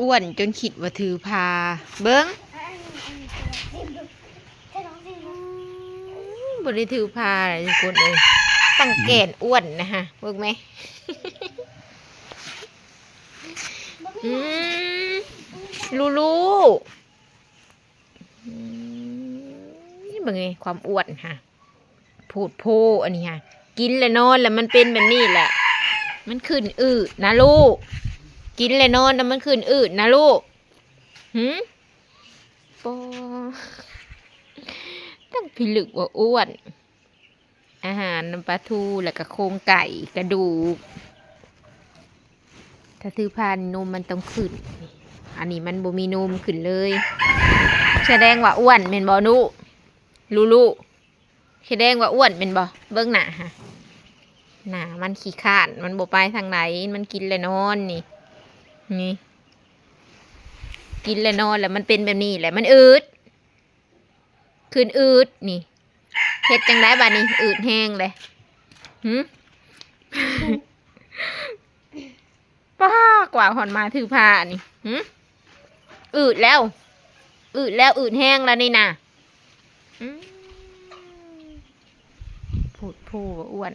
ອ້ວນຈົນຄິດວ່າຖືພາ ເບິ່ງ ບໍ່ໄດ້ຖືພາເລີຍທຸກຄົນເອີຍ ຕັ້ງແກ່ນອ້ວນນະຮະ ເບິ່ງແມ ອືມ ລູລູ ອືມ ເບິ່ງແມ ຄວາມອ້ວນຫະ ໂພດໂພ ອັນນີ້ຫະ ກິນແລ້ວນອນແລ້ວມັນເປັນແບບນີ້ແຫຼະ ມັນຂຶ້ນອືດນະລູກ ກິນແລ້ວນອນແລ້ວມັນຂຶ້ນອືດນະລູກ ຫື ປໍ ຕັ້ງພິລຶກວ່າອ້ວນ ອາຫານນຳປາທູ ແລ້ວກະໂຄງໄກ່ ກະດູກ ຖ້າຖືພານີ້ນົມມັນຕ້ອງຂຶ້ນ ອັນນີ້ມັນບໍ່ມີນົມຂຶ້ນເລີຍ ສະແດງວ່າອ້ວນແມ່ນບໍ່ລູກ ລູລູ ສະແດງວ່າອ້ວນແມ່ນບໍ່ ເບິ່ງໜ້າຫະ ໜ້າມັນຂີ້ຄ້ານ ມັນບໍ່ໄປທາງໃດ ມັນກິນແລ້ວນອນນີ້ ນີ້ ກິນແລ້ວນອນ ແລ້ວມັນເປັນແບບນີ້ແຫຼະ ມັນອືດ ຂຶ້ນອືດນີ້ ເຮັດຈັ່ງໃດບາດນີ້ ອືດແຮງເດ້ ຫື ປ້າ ກວ່າຮອດມາຖືພານີ້ ຫື ອືດແລ້ວ ອືດແລ້ວ ອືດແຮງແລ້ວນີ້ນະ ອືມ ໂພດໂພວ່າອ້ວນ